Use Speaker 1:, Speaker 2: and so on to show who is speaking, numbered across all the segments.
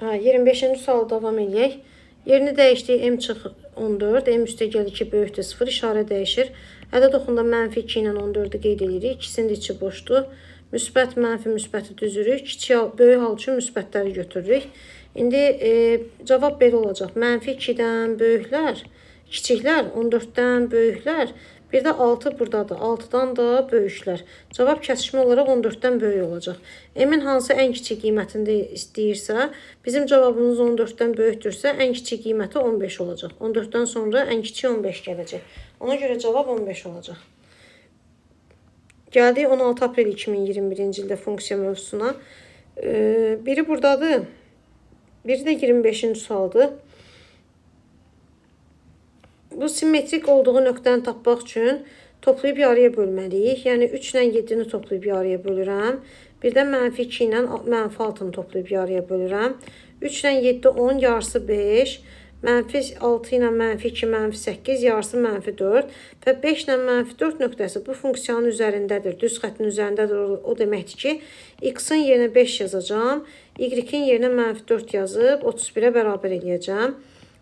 Speaker 1: 25-ci suala davam eləyək. Yerini dəyişdik, m çıx 14, m üstə gəl 2 böyükdür 0, işarə dəyişir. Ədəd oxunda mənfi 2 ilə 14-ü qeyd edirik. İkisinin də içi boşdur. Müsbət, mənfi, müsbəti düzürük. Kiçik, böyük hal üçün müsbətləri götürürük. İndi cavab belə olacaq. Mənfi 2-dən böyüklər, kiçiklər, 14-dən böyüklər. Bir də 6 buradadır. 6-dan da böyüklər. Cavab kəsişmə olaraq 14-dən böyük olacaq. M-in hansı ən kiçik qiymətini istəyirsə, bizim cavabımız 14-dən böyükdürsə, ən kiçik qiyməti 15 olacaq. 14-dən sonra ən kiçik 15 gələcək. Ona görə cavab 15 olacaq. Gəldik 16 aprel 2021-ci ildə funksiya mövzusuna. Biri buradadır. Biri də 25-ci sualdır. Bu simmetrik olduğu nöqtəni tapmaq üçün toplayıb yarıya bölməliyik. Yəni 3 ilə 7-ni toplayıb yarıya bölürəm. Bir də mənfi 2 ilə mənfi 6-nı toplayıb yarıya bölürəm. 3 ilə 7 10, yarısı 5. Mənfi 6 ilə mənfi 2, mənfi 8, yarısı mənfi 4. Və 5 ilə mənfi 4 nöqtəsi bu funksiyanın üzərindədir. Düz xəttin üzərindədir. O deməkdir ki, x-in yerinə 5 yazacağam. Y-in yerinə mənfi 4 yazıb 31-ə bərabər eləyəcəm.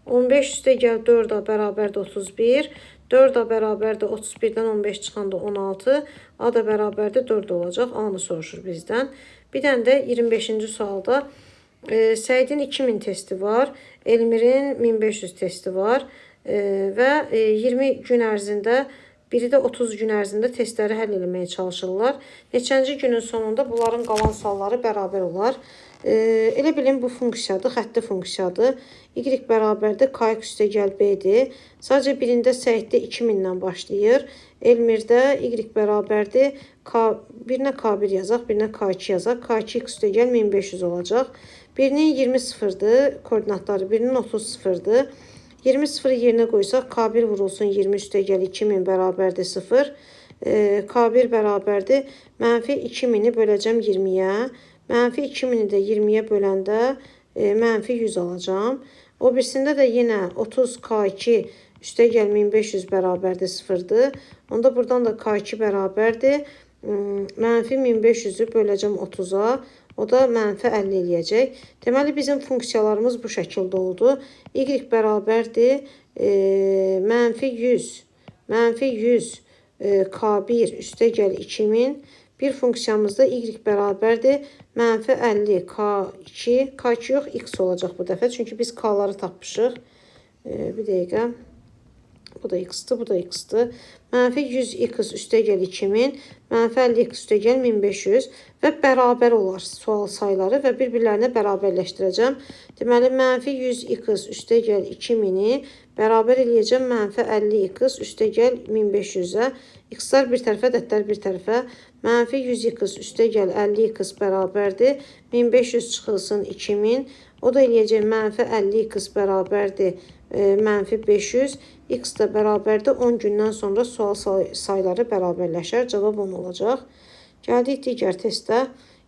Speaker 1: 15 üstə gəl 4A bərabərdir 31. 4A bərabərdir 31-dən 15 çıxanda 16. A da bərabərdir 4 olacaq. A-nı soruşur bizdən. Bir dənə də 25-ci sualda Səidin 2000 testi var. Elmirin 1500 testi var. Və 20 gün ərzində, biri də 30 gün ərzində testləri həll eləməyə çalışırlar. Neçənci günün sonunda bunların qalan sualları bərabər olar. Elə bilin bu funksiyadır, xətti funksiyadır. Y bərabərdir kx üstə gəl b-dir. Sadəcə birində Səiddə 2000-dən başlayır. Elmirdə Y bərabərdir K, birinə K1 yazaq, birinə K2 yazaq. K2 x üstə gəl 1500 olacaq. Birinin 20 sıfırdır koordinatları, birinin 30 sıfırdır. 20 sıfırı yerinə qoysaq K1 vurulsun 20 üstə gəl 2000 bərabərdir 0. K1 bərabərdir mənfi 2000-i böləcəm 20-yə. Mənfi 2000-i də 20-yə böləndə mənfi 100 alacağam. O birisində də yenə 30 K2 üstə gəl 1500 bərabərdir 0-dır. Onda buradan da K2 bərabərdir. Mənfi 1500-ü böləcəm 30-a. O da mənfi 50 eləyəcək. Deməli, bizim funksiyalarımız bu şəkildə oldu. Y bərabərdir mənfi 100, mənfi 100 K1 üstə gəl 2000. Bir funksiyamızda Y bərabərdir mənfi 50 K2, K2 yox, X olacaq bu dəfə. Çünki biz K-ları tapmışıq. Bir dəqiqə. Bu da X-dır, bu da X-dır. Mənfi 100X üstə gəl 2000, mənfi 50X üstə gəl 1500 və bərabər olar sual sayları və bir-birlərinə bərabərləşdirəcəm. Deməli, mənfi 100X üstə gəl 2000-i bərabər eləyəcəm mənfi 50X üstə gəl 1500-ə. X-lar bir tərəfə, ədədlər bir tərəfə. Mənfi 100X üstə gəl 50X bərabərdir. 1500 çıxılsın 2000. O da eləyəcək mənfi 50X bərabərdir mənfi 500. X də bərabərdir 10 gündən sonra sual sayları bərabərləşər. Cavab 10 olacaq. Gəldik digər testə.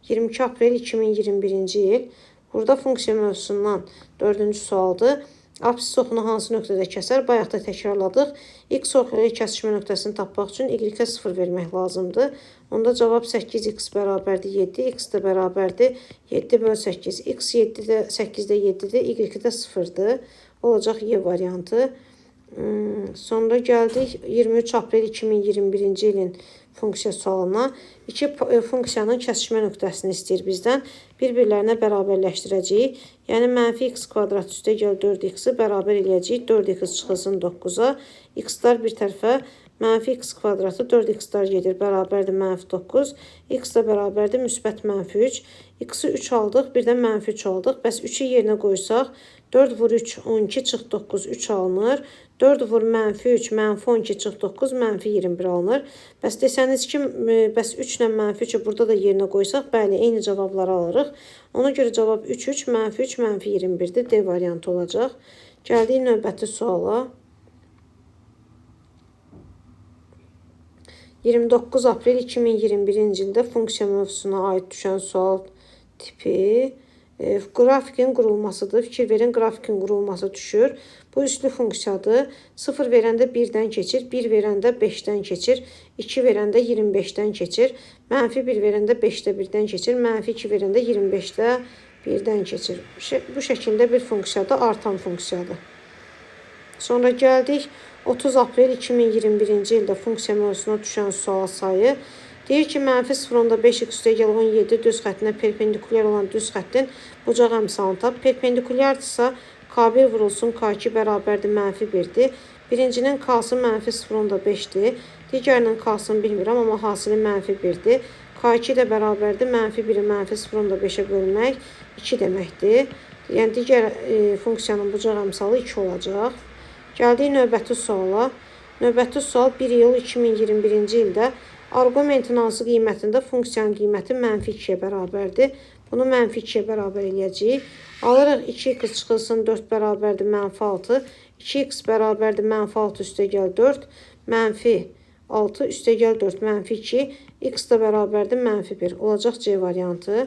Speaker 1: 22 aprel 2021-ci il. Burada funksiya mövzusundan 4-cü sualdır. Absis oxunu hansı nöqtədə kəsər? Bayaq da təkrarladıq. X oxu ilə kəsişmə nöqtəsini tapmaq üçün Y-ə 0 vermək lazımdır. Onda cavab 8x bərabərdir 7, x də bərabərdir 7 böl 8. X 7-də 8-də 7-dir, Y də 0-dır. Olacaq Y variantı. Sonra gəldik 23 aprel 2021-ci ilin funksiya sualına. İki funksiyanın kəsişmə nöqtəsini istəyir bizdən. Bir-birlərinə bərabərləşdirəcəyik. Yəni mənfi x kvadrat üstə gəl 4x-i bərabər eləyəcəyik. 4x çıxılsın 9-a. X-lar bir tərəfə, mənfi x kvadratı 4x-lar gedir bərabərdir mənfi 9. X də bərabərdir müsbət mənfi 3. X-i 3 aldıq, bir də mənfi 3 aldıq. Bəs 3-ü yerinə qoysaq 4 vur 3, 12 çıx 9, 3 alınır. 4 vur mənfi 3, mənfi 12 çıx 9, mənfi 21 alınır. Bəs desəniz ki, bəs 3 ilə mənfi 3-ü burada da yerinə qoysaq, bəli, eyni cavabları alırıq. Ona görə cavab 3, 3, mənfi 3, mənfi 21-dir. D variantı olacaq. Gəldik növbəti suala. 29 aprel 2021-ci ildə funksiya mövzusuna aid düşən sual tipi qrafikin qurulmasıdır. Fikir verin, qrafikin qurulması düşür. Bu üslü funksiyadır. 0 verəndə 1-dən keçir, 1 verəndə 5-dən keçir, 2 verəndə 25-dən keçir, mənfi 1 verəndə 5-də 1-dən keçir, mənfi 2 verəndə 25-də 1-dən keçir. Bu şəkildə bir funksiyadır, artan funksiyadır. Sonra gəldik 30 aprel 2021-ci ildə funksiya mövzusuna düşən sual sayı. Deyir ki, mənfi 0,5x üstəgəl 17 düz xəttinə perpendikulyar olan düz xəttin bucaq əmsalını tap. Perpendikulyardırsa K1 vurulsun K2 bərabərdir mənfi 1-dir. Birincinin K-sı mənfi 0,5-dir. Digərinin K-sını bilmirəm, amma hasili mənfi 1-dir. K2 də bərabərdir mənfi 1-i mənfi 0,5-ə bölmək 2 deməkdir. Yəni digər funksiyanın bucaq əmsalı 2 olacaq. Gəldik növbəti suala. Növbəti sual 1 iyul 2021-ci ildə arqumentin hansı qiymətində funksiyanın qiyməti mənfi 2-yə bərabərdir. Bunu mənfi 2-yə bərabər eləyəcəyik. Alırıq 2x çıxılsın 4 bərabərdir mənfi 6. 2x bərabərdir mənfi 6 üstəgəl 4. Mənfi 6 üstəgəl 4 mənfi 2. X də bərabərdir mənfi 1. Olacaq C variantı.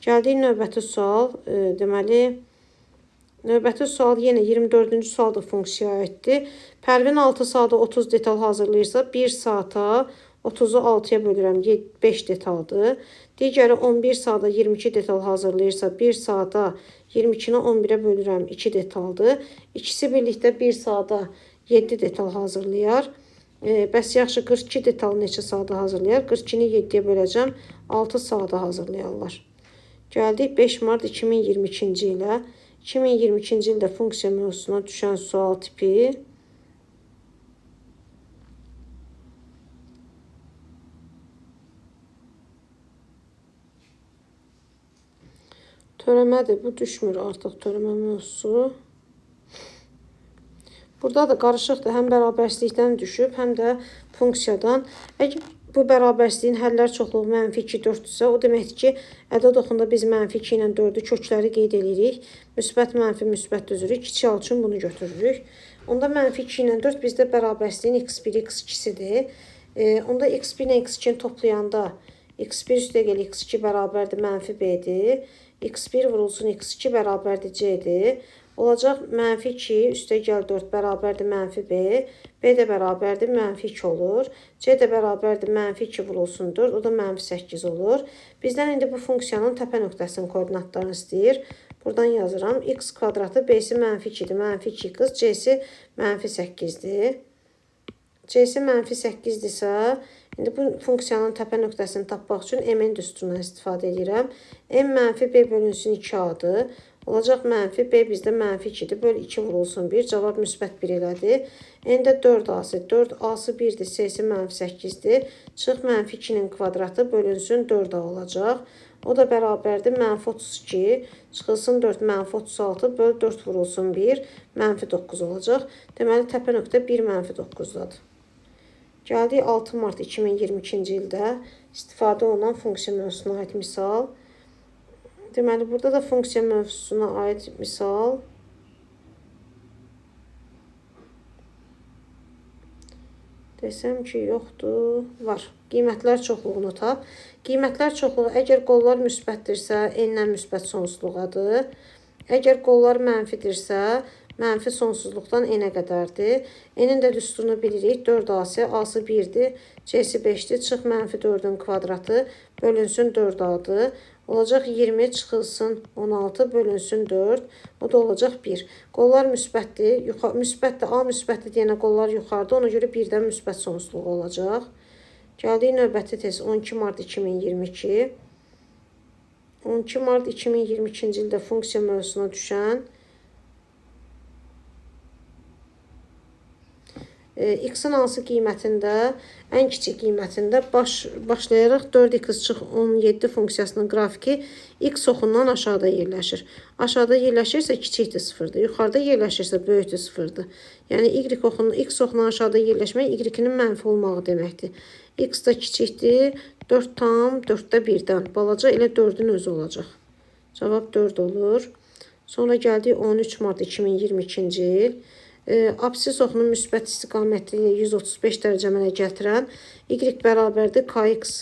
Speaker 1: Gəldik növbəti sual. Deməli, növbəti sual yenə 24-cü sual da funksiyaya aiddir. Pərvin 6 saata 30 detal hazırlayırsa 1 saata 30-u 6-ya bölürəm 5 detaldır. Digəri 11 saata 22 detal hazırlayırsa 1 saata 22-ni 11-ə bölürəm 2 detaldır. İkisi birlikdə 1 saata 7 detal hazırlayar. Bəs yaxşı 42 detal neçə saata hazırlayar? 42-ni 7-yə böləcəm 6 saata hazırlayarlar. Gəldik 5 mart 2022-ci ilə. 2022-ci ildə funksiya mövzusuna düşən sual tipi. Törəmədir. Bu düşmür artıq törəmə mövzusu. Burada da qarışıqdır. Həm bərabərsizlikdən düşüb, həm də funksiyadan. Əgər bu bərabərsizliyin həllər çoxluğu mənfi 2, 4-dürsə, o deməkdir ki, ədəd oxunda biz mənfi 2 ilə 4-ü kökləri qeyd edirik. Müsbət, mənfi, müsbət düzürük. Kiçik al üçün bunu götürürük. Onda mənfi 2 ilə 4 bizdə bərabərsizliyin x1, x2-sidir. Onda x1 ilə x2-ni toplayanda x1 üstəgəl x2 bərabərdir mənfi b-dir. x1 vurulsun x2 bərabərdir c-dir. Olacaq mənfi 2 üstəgəl 4 bərabərdir mənfi b. B də bərabərdir mənfi 2 olur. C də bərabərdir mənfi 2 vurulsun 4. O da mənfi 8 olur. Bizdən indi bu funksiyanın təpə nöqtəsinin koordinatlarını istəyir. Buradan yazıram. X kvadratı b-si mənfi 2-dir. Mənfi 2x, c-si mənfi 8-dir. C-si mənfi 8-dirsə, indi bu funksiyanın təpə nöqtəsini tapmaq üçün m-in düsturundan istifadə edirəm. M mənfi b bölünsün 2a-dır. Olacaq mənfi b bizdə mənfi 2-dir. Böl 2 vurulsun 1. Cavab müsbət 1 elədi. N-də 4a-sı. 4a-sı 1-dir. C-si mənfi 8-dir. Çıx mənfi 2-nin kvadratı bölünsün 4a olacaq. O da bərabərdir mənfi 32. Çıxılsın 4 mənfi 36 böl 4 vurulsun 1. Mənfi 9 olacaq. Deməli təpə nöqtə 1 mənfi 9-dadır. Gəldik 6 mart 2022-ci ildə istifadə olunan funksiya mövzusuna aid misal. Deməli, burada da funksiya mövzusuna aid misal. Desəm ki, yoxdur. Var. Qiymətlər çoxluğunu tap. Qiymətlər çoxluğu, əgər qollar müsbətdirsə, n-dən müsbət sonsuzluğadır. Əgər qollar mənfidirsə, mənfi sonsuzluqdan n-ə qədərdir. N-in də düsturunu bilirik. 4a-sı, a-sı 1-dir, c-si 5-dir. Çıx mənfi 4-ün kvadratı bölünsün 4a-dır. Olacaq 20 çıxılsın 16 bölünsün 4. O da olacaq 1. Qollar müsbətdir. Müsbətdir. A müsbətdir deyənə qollar yuxarıda. Ona görə 1-dən müsbət sonsuzluğu olacaq. Gəldik növbəti test 12 mart 2022. 12 mart 2022-ci ildə funksiya mövzusuna düşən x-in hansı qiymətində, ən kiçik qiymətində başlayaraq 4x çıx 17 funksiyasının qrafiki x oxundan aşağıda yerləşir. Aşağıda yerləşirsə kiçikdir 0-dır. Yuxarıda yerləşirsə böyükdür 0-dır. Yəni y oxunun, x oxundan aşağıda yerləşmək y-nin mənfi olmağı deməkdir. X da kiçikdir 4,4-də 1-dən. Balaca elə 4-ün özü olacaq. Cavab 4 olur. Sonra gəldik 13 mart 2022-ci il. Absis oxunun müsbət istiqaməti ilə 135 dərəcə əmələ gətirən y bərabərdir kx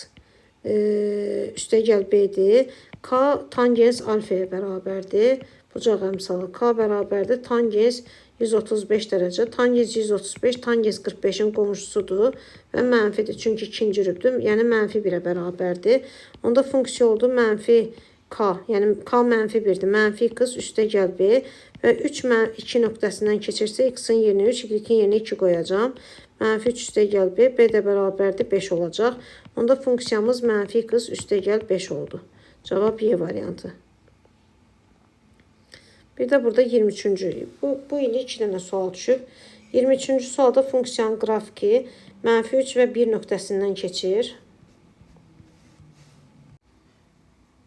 Speaker 1: üstəgəl b-dir. K tangens alfaya bərabərdir. Bucaq əmsalı k bərabərdir tangens 135 dərəcə. Tangens 135, tangens 45-in qonşusudur və mənfidir. Çünki ikinci rübdür. Yəni mənfi 1-ə bərabərdir. Onda funksiya oldu mənfi K, yəni K mənfi 1-dir. Mənfi x üstə gəl B və 3 2 nöqtəsindən keçirsə x-in yerinə 3, y-in yerinə 2 qoyacağam. Mənfi 3 üstə gəl B, B də bərabərdir 5 olacaq. Onda funksiyamız mənfi x üstə gəl 5 oldu. Cavab Y variantı. Bir də burada 23-cü. Bu il 2 dənə sual düşüb. 23-cü sualda funksiyanın qrafiki mənfi 3 və 1 nöqtəsindən keçir.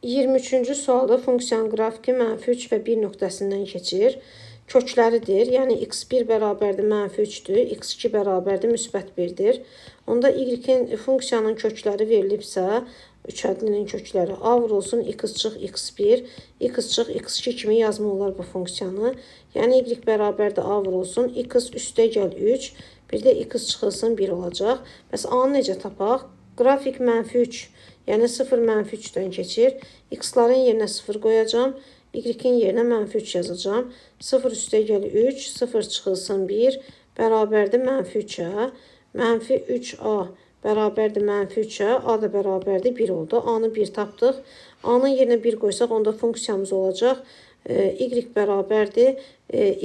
Speaker 1: 23-cü sualda funksiyanın qrafiki mənfi 3 və 1 nöqtəsindən keçir. Kökləridir. Yəni x1 bərabərdir mənfi 3-dür, x2 bərabərdir müsbət 1-dir. Onda y-in funksiyanın kökləri verilibsə, üç ədlinin kökləri a vurulsun x çıx x1, x çıx x2 kimi yazmaq olar bu funksiyanı. Yəni y bərabərdir a vurulsun x üstə gəl 3, bir də x çıxılsın 1 olacaq. Bəs a-nı necə tapaq? Qrafik mənfi 3, yəni 0 mənfi 3-dən keçir. X-ların yerinə 0 qoyacağam. Y-in yerinə mənfi 3 yazacağam. 0 üstə gəl 3, 0 çıxılsın 1, bərabərdir mənfi 3-ə. Mənfi 3A bərabərdir mənfi 3-ə, A da bərabərdir 1 oldu. A-nı 1 tapdıq. A-nın yerinə 1 qoysaq, onda funksiyamız olacaq. Y bərabərdir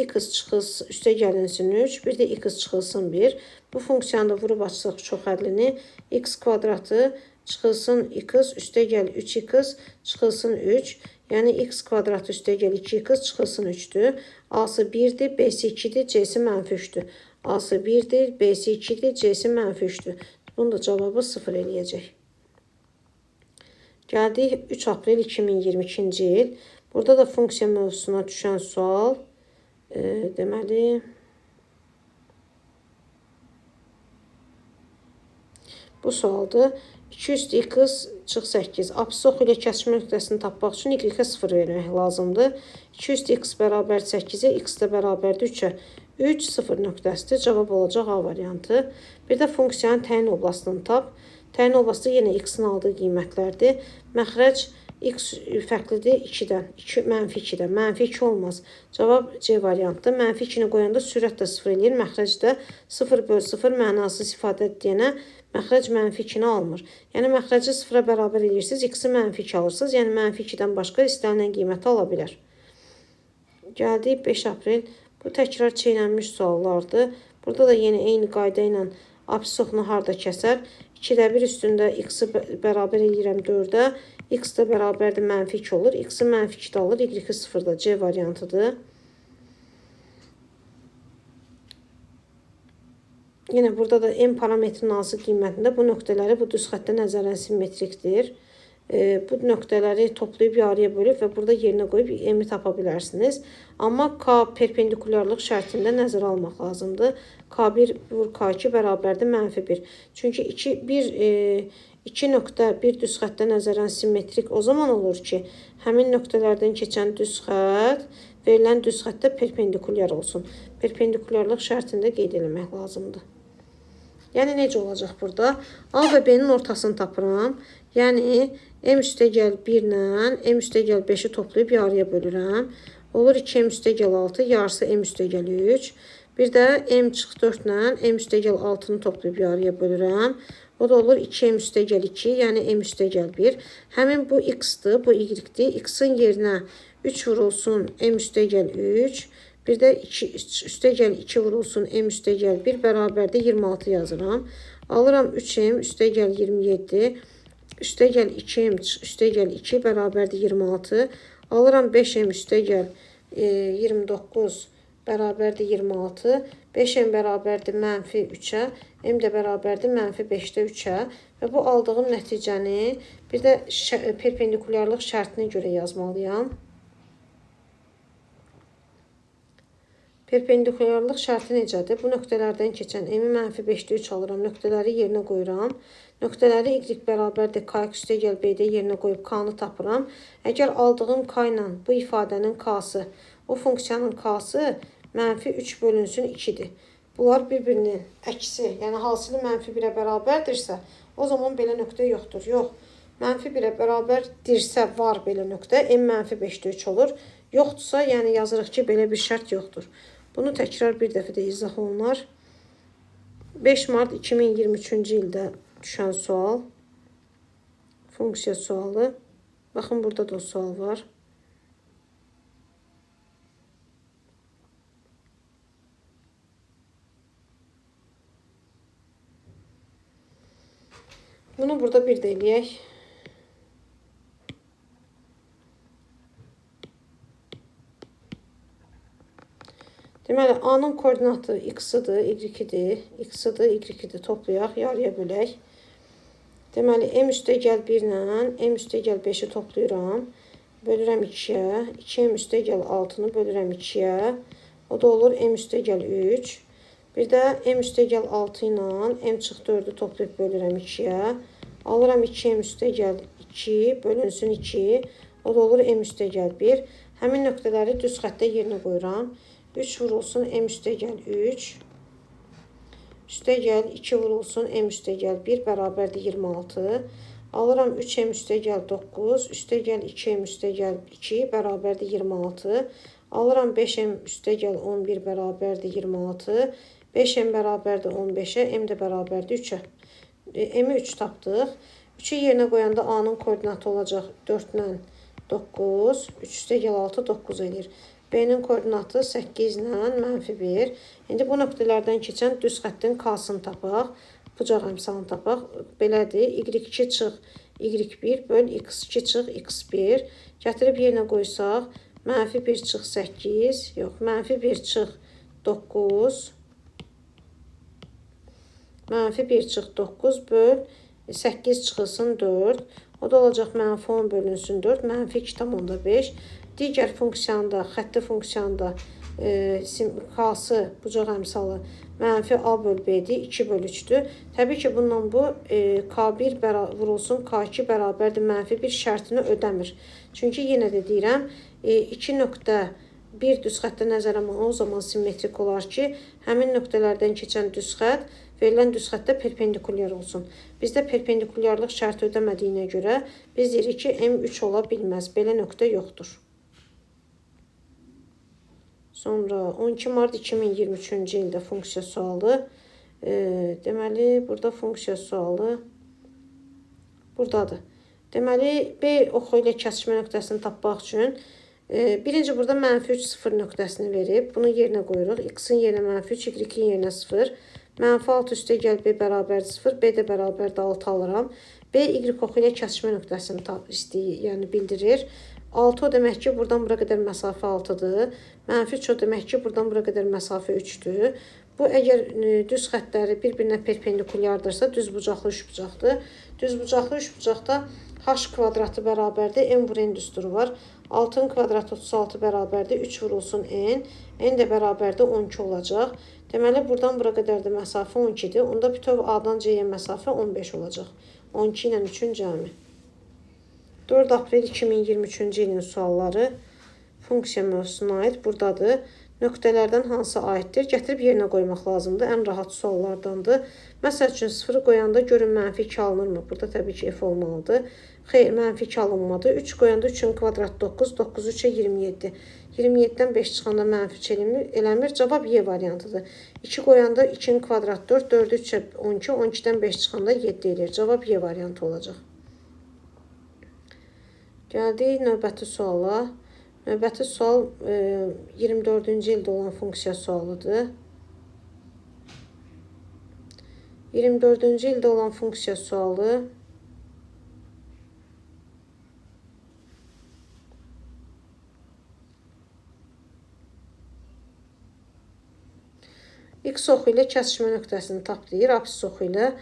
Speaker 1: x çıxılsın, üstə gəlinsin 3, bir də x çıxılsın 1. Bu funksiyanı da vurub açsaq çox ədlini x kvadratı çıxılsın x, üstə gəl 3x çıxılsın 3. Yəni x kvadratı üstə gəl 2x çıxılsın 3-dür. A-sı 1-dir, B-si 2-dir, C-si mənfi 3-dür. A-sı 1-dir, B-si 2-dir, C-si mənfi 3-dür. Bunun da cavabı 0 eləyəcək. Gəldik 3 aprel 2022-ci il. Burada da funksiya mövzusuna düşən sual. Deməli, bu sualdır. 2 üstü x çıx 8. Absis oxu ilə kəsişmə nöqtəsini tapmaq üçün y-ə 0 vermək lazımdır. 2 üstü x bərabər 8-ə, x də bərabərdir 3-ə. 3 0 nöqtəsidir. Cavab olacaq A variantı. Bir də funksiyanın təyin oblastını tap. Təyin oblastı yenə x-in aldığı qiymətlərdir. Məxrəc x fərqlidir 2-dən. 2, mənfi 2-dən. Mənfi 2 olmaz. Cavab C variantıdır. Mənfi 2-ni qoyanda sürət də 0 eləyir. Məxrəc də 0 böl 0 mənasız ifadə deyənə məxrəc mənfi 2-ni almır. Yəni məxrəci 0-a bərabər eləyirsiniz, x-i mənfi 2 alırsınız. Yəni mənfi 2-dən başqa istənilən qiyməti ala bilər. Gəldik 5 aprel. Bu təkrar çeynənmiş suallardır. Burada da yenə eyni qayda ilə absis oxunu harda kəsər? 2-də 1 üstündə x-i bərabər eləyirəm 4-ə. X də bərabərdir mənfi 2 olur. X-i mənfi 2-də alır, y-i 0-da. C variantıdır. Yenə burada da m parametrinin hansı qiymətində bu nöqtələri bu düz xəttə nəzərən simmetrikdir. Bu nöqtələri toplayıb yarıya bölüb və burada yerinə qoyub m-i tapa bilərsiniz. Amma K perpendikulyarlıq şərtində nəzərə almaq lazımdır. K1 vur K2 bərabərdir mənfi 1. Çünki 2 nöqtə bir düz xəttə nəzərən simmetrik o zaman olur ki, həmin nöqtələrdən keçən düz xətt verilən düz xəttə perpendikulyar olsun. Perpendikulyarlıq şərtində qeyd eləmək lazımdır. Yəni necə olacaq burada? A və B-nin ortasını tapıram. Yəni m üstə gəl 1 ilə m üstə gəl 5-i toplayıb yarıya bölürəm. Olur 2m üstə gəl 6, yarısı m üstə gəl 3. Bir də m çıx 4 ilə m üstə gəl 6-nı toplayıb yarıya bölürəm. O da olur 2m üstə gəl 2, yəni m üstə gəl 1. Həmin bu x-dir, bu y-dir. X-in yerinə 3 vurulsun m üstə gəl 3. Bir də 2 üstə gəl 2 vurulsun m üstə gəl 1 bərabərdir 26 yazıram. Alıram 3m üstə gəl 27. Üstə gəl 2m üstə gəl 2 bərabərdir 26. Alıram 5m üstə gəl 29 bərabərdir 26. 5m bərabərdir mənfi 3-ə. M də bərabərdir mənfi 5-də 3-ə. Və bu aldığım nəticəni bir də perpendikulyarlıq şərtinə görə yazmalıyam. Perpendikulyarlıq şərti necədir? Bu nöqtələrdən keçən m-i mənfi 5-də 3 alıram. Nöqtələri yerinə qoyuram. Nöqtələri y bərabərdir kx üstə gəl b-də yerinə qoyub k-nı tapıram. Əgər aldığım k ilə bu ifadənin k-sı, o funksiyanın k-sı mənfi 3 bölünsün 2-dir. Bunlar bir-birinin əksi, yəni hasili mənfi 1-ə bərabərdirsə, o zaman belə nöqtə yoxdur. Yox, mənfi 1-ə bərabərdirsə var belə nöqtə, m mənfi 5-də 3 olur. Yoxdursa, yəni yazırıq ki, belə bir şərt yoxdur. Bunu təkrar bir dəfə də izah olunar. 5 mart 2023-cü ildə düşən sual. Funksiya sualı. Baxın, burada da o sual var. Bunu burada bir də eləyək. Deməli, A-nın koordinatı x-idir, y-idir, x-idir, y-idir. Toplayaq, yarıya bölək. Deməli, m üstə gəl 1 ilə m üstə gəl 5-i toplayıram. Bölürəm 2-yə. 2m üstə gəl 6-nı bölürəm 2-yə. O da olur m üstə gəl 3. Bir də m üstə gəl 6 ilə m çıx 4-ü toplayıb bölürəm 2-yə. Alıram 2m üstə gəl 2, bölünsün 2. O da olur m üstə gəl 1. Həmin nöqtələri düz xəttə yerinə qoyuram. 3 vurulsun m üstə gəl 3. Üstə gəl 2 vurulsun m üstə gəl 1 bərabərdir 26. Alıram 3m üstə gəl 9. Üstə gəl 2m üstə gəl 2 bərabərdir 26. Alıram 5m üstə gəl 11 bərabərdir 26. 5m bərabərdir 15-ə, m də bərabərdir 3-ə. M-i 3 tapdıq. 3-ü yerinə qoyanda A-nın koordinatı olacaq 4 ilə 9. 3 üstə gəl 6, 9 eləyir. B-nin koordinatı 8 ilə mənfi 1. İndi bu nöqtələrdən keçən düz xəttin K-sını tapaq. Bucaq əmsalını tapaq. Belədir. Y2 çıx Y1 böl X2 çıx X1. Gətirib yerinə qoysaq, mənfi 1 çıx 8, yox, mənfi 1 çıx 9, mənfi 1 çıx 9 böl 8 çıxılsın 4. O da olacaq mənfi 10 bölünsün 4, mənfi 2,5. Digər funksiyanda, xətti funksiyanda K-sı, bucaq əmsalı mənfi A böl B-dir, 2 böl 3-dür. Təbii ki, bununla bu K1 vurulsun K2 bərabərdir mənfi 1 şərtini ödəmir. Çünki yenə də deyirəm, 2 nöqtə bir düz xəttə nəzərə o zaman simmetrik olar ki, həmin nöqtələrdən keçən düz xətt verilən düz xəttə perpendikulyar olsun. Bizdə perpendikulyarlıq şərti ödəmədiyinə görə biz deyirik ki, M3 ola bilməz. Belə nöqtə yoxdur. Sonra 12 mart 2023-cü ildə funksiya sualı. Deməli, burada funksiya sualı buradadır. Deməli, B oxu ilə kəsişmə nöqtəsini tapmaq üçün birinci burada mənfi 3, 0 nöqtəsini verib. Bunu yerinə qoyuruq. X-in yerinə mənfi 3, Y-in yerinə 0. Mənfi 6 üstə gəl B bərabərdir 0. B də bərabərdir 6 alıram. B, Y oxu ilə kəsişmə nöqtəsini istəyir, yəni bildirir. 6 o demək ki, buradan bura qədər məsafə 6-dır. Mənfi 3 o demək ki, buradan bura qədər məsafə 3-dür. Bu, əgər düz xəttləri bir-birinə perpendikulyardırsa, düz bucaqlı üçbucaqdır. Düz bucaqlı üçbucaqda h kvadratı bərabərdir, m vur n düsturu var. 6-nın kvadratı 36 bərabərdir, 3 vurulsun n. N də bərabərdir, 12 olacaq. Deməli, buradan bura qədər də məsafə 12-dir. Onda bütöv A-dan C-yə məsafə 15 olacaq. 12 ilə 3-ün cəmi. 4 aprel 2023-cü ilin sualları funksiya mövzusuna aid buradadır. Nöqtələrdən hansı aiddir? Gətirib yerinə qoymaq lazımdır. Ən rahat suallardandır. Məsəl üçün 0-ı qoyanda görün mənfi 2 alınırmı? Burada təbii ki f olmalıdır. Xeyr, mənfi 2 alınmadı. 3 qoyanda 3-ün kvadratı 9, 9 3-ə 27. 27-dən 5 çıxanda mənfi 3 eləmir. Cavab Y variantıdır. 2 qoyanda 2-nin kvadratı 4, 4 3-ə 12, 12-dən 5 çıxanda 7 eləyir. Cavab Y variantı olacaq. Gəldik növbəti suala. Növbəti sual 24-cü ildə olan funksiya sualıdır. 24-cü ildə olan funksiya sualı X oxu ilə kəsişmə nöqtəsini tap deyir, absis oxu ilə.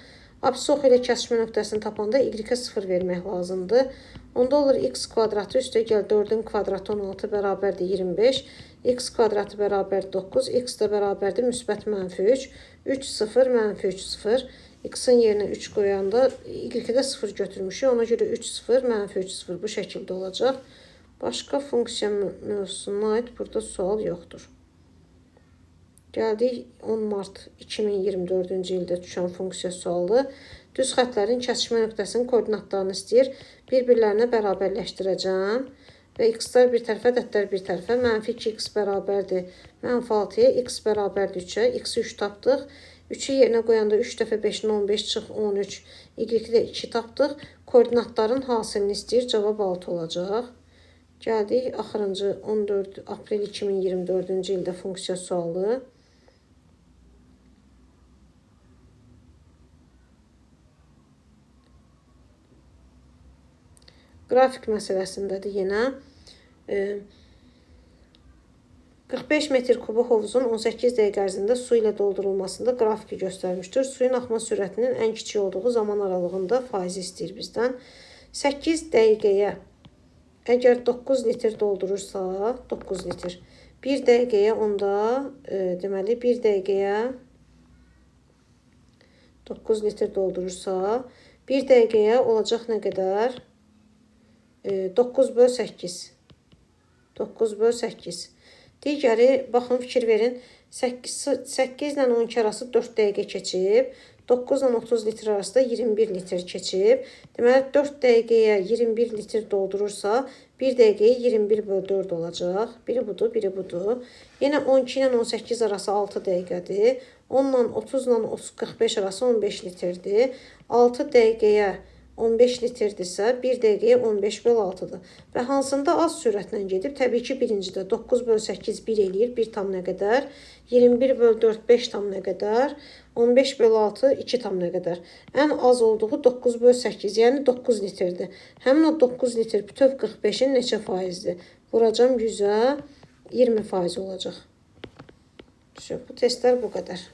Speaker 1: Absis oxu ilə kəsişmə nöqtəsini tapanda y-ə 0 vermək lazımdır. Onda olur x kvadratı üstə gəl 4-ün kvadratı 16 bərabərdir 25. X kvadratı bərabərdir 9. X də bərabərdir müsbət mənfi 3. 3 0 mənfi 3 0. X-in yerinə 3 qoyanda y-də 0 götürmüşük. Ona görə 3 0 mənfi 3 0 bu şəkildə olacaq. Başqa funksiya mövzusuna aid burada sual yoxdur. Gəldik 10 mart 2024-cü ildə düşən funksiya sualı. Düz xəttlərin kəsişmə nöqtəsinin koordinatlarını istəyir. Bir-birlərinə bərabərləşdirəcəm. Və x-lar bir tərəfə, ədədlər bir tərəfə. Mənfi 2x bərabərdir mənfi 6-ya, x bərabərdir 3-ə. X-i 3 tapdıq. 3-ü yerinə qoyanda 3 dəfə 5-dən 15 çıx 13. Y-i də 2 tapdıq. Koordinatların hasilini istəyir. Cavab 6 olacaq. Gəldik axırıncı 14 aprel 2024-cü ildə funksiya sualı. Qrafik məsələsindədir yenə. 45 metr kubu hovuzun 18 dəqiqə ərzində su ilə doldurulmasında qrafiki göstərmişdir. Suyun axma sürətinin ən kiçik olduğu zaman aralığında faizi istəyir bizdən. 8 dəqiqəyə əgər 9 litr doldurursa, 9 litr. 1 dəqiqəyə onda, deməli 1 dəqiqəyə 9 litr doldurursa, 1 dəqiqəyə olacaq nə qədər? 9 böl 8. 9 böl 8. Digəri, baxın, fikir verin. 8 ilə 12 arası 4 dəqiqə keçib. 9 ilə 30 litr arasında 21 litr keçib. Deməli, 4 dəqiqəyə 21 litr doldurursa, 1 dəqiqəyə 21 böl 4 olacaq. Biri budur, biri budur. Yenə 12 ilə 18 arası 6 dəqiqədir. 10 ilə 30 ilə 45 arası 15 litrdir. 6 dəqiqəyə 15 litrdirsə, 1 dəqiqəyə 15 böl 6-dır. Və hansında az sürətlə gedib? Təbii ki, birincidə 9 böl 8 1 eləyir, 1 tam nə qədər? 21 böl 4 5 tam nə qədər? 15 böl 6 2 tam nə qədər? Ən az olduğu 9 böl 8, yəni 9 litrdir. Həmin o 9 litr bütöv 45-in neçə faizdir? Vuracam 100-ə, 20% olacaq. Bu testlər bu qədər.